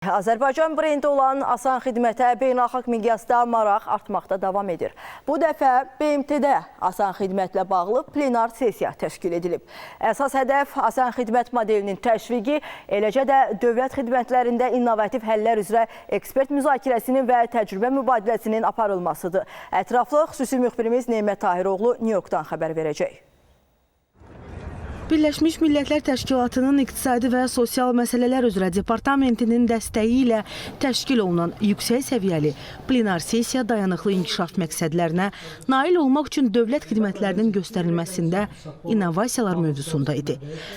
Azərbaycan brendi olan Asan Xidmətə beynəlxalq miqyasda maraq artmaqda davam edir. Bu dəfə BMT-də Asan Xidmətlə bağlı plenar sessiya təşkil edilib. Əsas hədəf Asan Xidmət modelinin təşviqi, eləcə də dövlət xidmətlərində innovativ həllər üzrə ekspert müzakirəsinin və təcrübə mübadiləsinin aparılmasıdır. Ətraflı xüsusi müxbirimiz Nemət Tahiroğlu Nyu-Yorkdan xəbər verəcək. Birləşmiş Millətlər Təşkilatının İqtisadi və Sosial Məsələlər üzrə Departamentinin dəstəyi ilə təşkil olunan yüksək səviyyəli plenar sessiya dayanıqlı inkişaf məqsədlərinə nail olmaq üçün dövlət xidmətlərinin göstərilməsində innovasiyalar mövzusunda idi.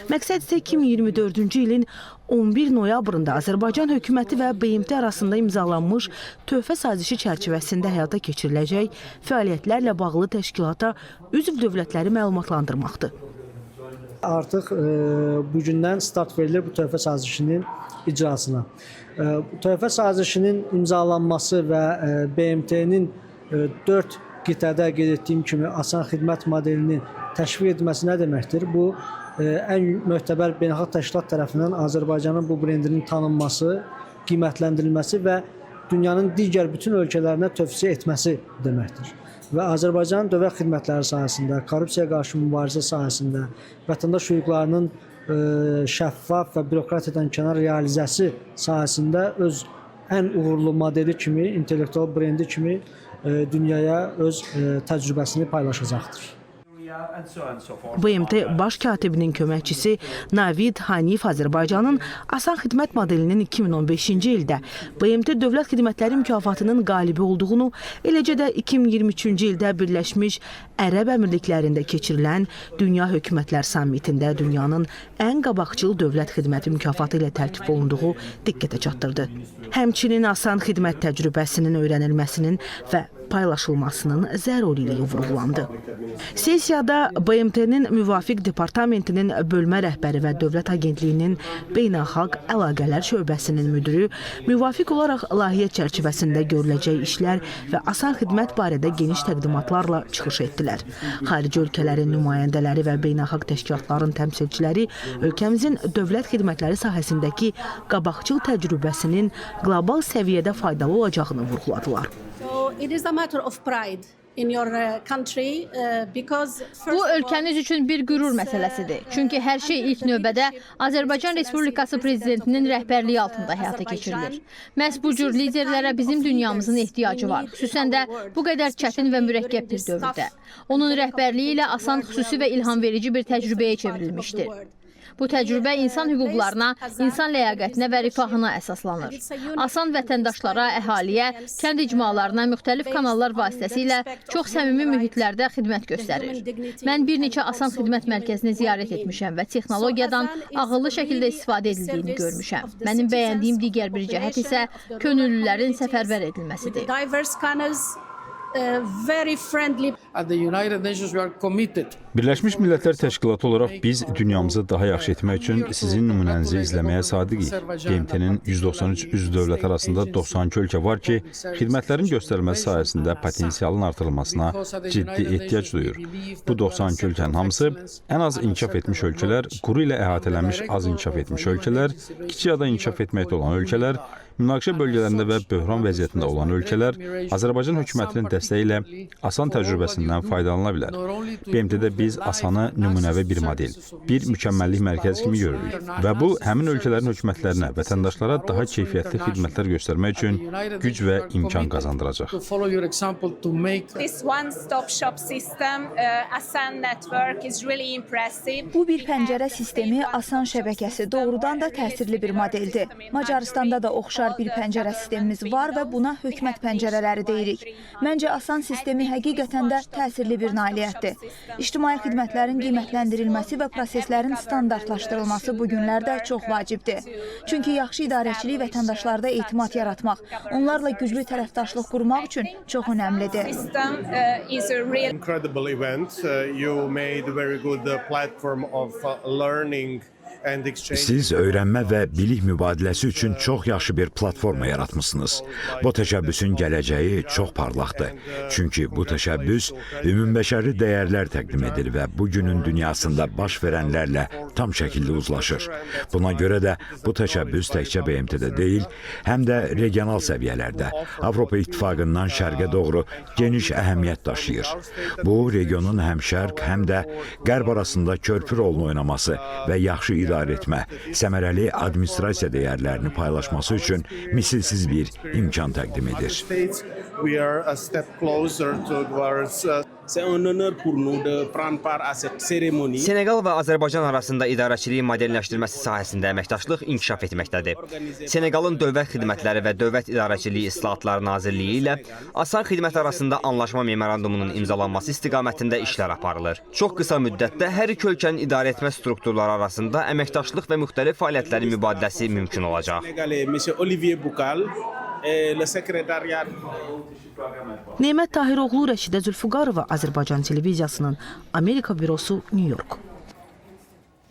Məqsəd isə 2024-cü ilin 11 noyabrında Azərbaycan hökuməti və BMT arasında imzalanmış töhfə sazişi çərçivəsində həyata keçiriləcək fəaliyyətlərlə bağlı təşkilata üzv dövlətləri məlumatlandırmaqdır. Artıq bugündən start verilir bu töhfə sazişinin icrasına. Töhfə sazişinin imzalanması və BMT-nin 4 qitədə qeyd etdiyim kimi asan xidmət modelinin təşviq edilməsi nə deməkdir? Bu ən mötəbər beynəlxalq təşkilat tərəfindən Azərbaycanın bu brendinin tanınması, qiymətləndirilməsi və dünyanın digər bütün ölkələrinə tövsiyə etməsi deməkdir. Və Azərbaycan dövlət xidmətləri sahəsində, korrupsiyaya qarşı mübarizə sahəsində, vətəndaş hüquqlarının şəffaf və bürokratiyadan kənar realizəsi sahəsində öz ən uğurlu modeli kimi, intellektual brendi kimi dünyaya öz təcrübəsini paylaşacaqdır. BMT Baş katibinin köməkçisi Navid Hanif Azərbaycanın Asan Xidmət modelinin 2015-ci ildə BMT Dövlət Xidmətləri mükafatının qalibi olduğunu, eləcə də 2023-cü ildə Birləşmiş Ərəb Əmirliklərində keçirilən Dünya Hökumətlər Sammitində dünyanın ən qabaqcıl dövlət xidməti mükafatı ilə təltif olunduğu diqqətə çatdırdı. Həmçinin asan xidmət təcrübəsinin öyrənilməsinin və paylaşılmasının zəruriliyi vurğulandı. Sessiyada BMT-nin müvafiq departamentinin bölmə rəhbəri və Dövlət Agentliyinin Beynəlxalq Əlaqələr şöbəsinin müdiri müvafiq olaraq layihə çərçivəsində görüləcək işlər və asan xidmət barədə geniş təqdimatlarla çıxış etdilər. Xarici ölkələrin nümayəndələri və beynəlxalq təşkilatların təmsilçiləri ölkəmizin dövlət xidmətləri sahəsindəki qabaqcıl təcrübəsinin qlobal səviyyədə faydalı olacağını vurğuladılar. So it is a matter of pride in your country because Bu ölkəniz üçün bir qürur məsələsidir. Çünki hər şey ilk növbədə Azərbaycan Respublikası prezidentinin rəhbərliyi altında həyata keçirilir. Məhz bu cür liderlərə bizim dünyamızın ehtiyacı var. Xüsusən də bu qədər çətin və mürəkkəb bir dövrdə. Onun rəhbərliyi ilə Asan xüsusi və ilhamverici bir təcrübəyə çevrilmişdir. Bu təcrübə insan hüquqlarına, insan ləyaqətinə və rifahına əsaslanır. Asan vətəndaşlara, əhaliyə, kənd icmalarına müxtəlif kanallar vasitəsilə çox səmimi mühitlərdə xidmət göstərir. Mən bir neçə Asan xidmət mərkəzini ziyarət etmişəm və texnologiyadan ağıllı şəkildə istifadə edildiyini görmüşəm. Mənim bəyəndiyim digər bir cəhət isə könüllülərin səfərbər edilməsidir. Diverse canals, very friendly. At the United Nations, we are committed. Birləşmiş Millətlər Təşkilatı olaraq biz dünyamızı daha yaxşı etmək üçün sizin nümunənizi izləməyə sadiqik. BMT-nin 193 üzv dövlət arasında 92 ölkə var ki, xidmətlərin göstərilməsi sahəsində potensialın artırılmasına ciddi ehtiyac duyur. Bu 92 ölkənin hamısı ən az inkişaf etmiş ölkələr, quru ilə əhatələnmiş az inkişaf etmiş ölkələr, kiçik ada inkişaf etməkdə olan ölkələr, münaqişə bölgələrində və böhran vəziyyətində olan ölkələr Azərbaycan hökumətinin dəstəyi ilə Asan təcrübəsindən faydalana bilər. BMT-də biz Asanı nümunəvi bir model, bir mükəmməllik mərkəzi kimi görürük və bu həmin ölkələrin hökumətlərinə, vətəndaşlara daha keyfiyyətli xidmətlər göstərmək üçün güc və imkan qazandıracaq. To follow your example to make This one-stop shop system, Asan network, is really impressive. Bu bir pəncərə sistemi, Asan şəbəkəsi doğrudan da təsirli bir modeldir. Macaristanda da oxşar bir pəncərə sistemimiz var və buna hökumət pəncərələri deyirik. Məncə Asan sistemi həqiqətən də təsirli bir nailiyyətdir. İctimai xidmətlərin qiymətləndirilməsi və proseslərin standartlaşdırılması bu günlərdə çox vacibdir. Çünki yaxşı idarəçilik vətəndaşlarda etimad yaratmaq, onlarla güclü tərəfdaşlıq qurmaq üçün çox önəmlidir. System is a real Incredible event. You made a very good platform of learning. Siz öyrənmə və bilik mübadiləsi üçün çox yaxşı bir platforma yaratmısınız. Bu təşəbbüsün gələcəyi çox parlaqdır. Çünki bu təşəbbüs ümumbəşəri dəyərlər təqdim edir və bu günün dünyasında baş verənlərlə tam şəkildə uzlaşır. Buna görə də bu təşəbbüs təkcə BMT-də deyil, həm də regional səviyyələrdə Avropa İttifaqından şərqə doğru geniş əhəmiyyət daşıyır. Bu, regionun həm şərq, həm də qərb arasında körpü rolunu oynaması və yaxşı idarə etmə, səmərəli administrasiya dəyərlərini paylaşması üçün misilsiz bir imkan təqdim edir. C'est un honneur pour nous de prendre part à cette cérémonie. Seneqal və Azərbaycan arasında idarəçiliyin modelləşdirməsi sahəsində əməkdaşlıq inkişaf etməkdədir. Seneqalın Dövlət Xidmətləri və Dövlət İdarəçiliyi İslahatları Nazirliyi ilə Asan Xidmət arasında anlaşma memorandumunun imzalanması istiqamətində işlər aparılır. Çox qısa müddətdə hər iki ölkənin idarəetmə strukturları arasında əməkdaşlıq və müxtəlif fəaliyyətlərin mübadiləsi mümkün olacaq. Sénégalais, M. Olivier Boucal et le secrétariat. Nemət Tahiroğlu, Rəşidə Zülfüqarova, Azərbaycan televiziyasının Amerika bürosu, Nyu York.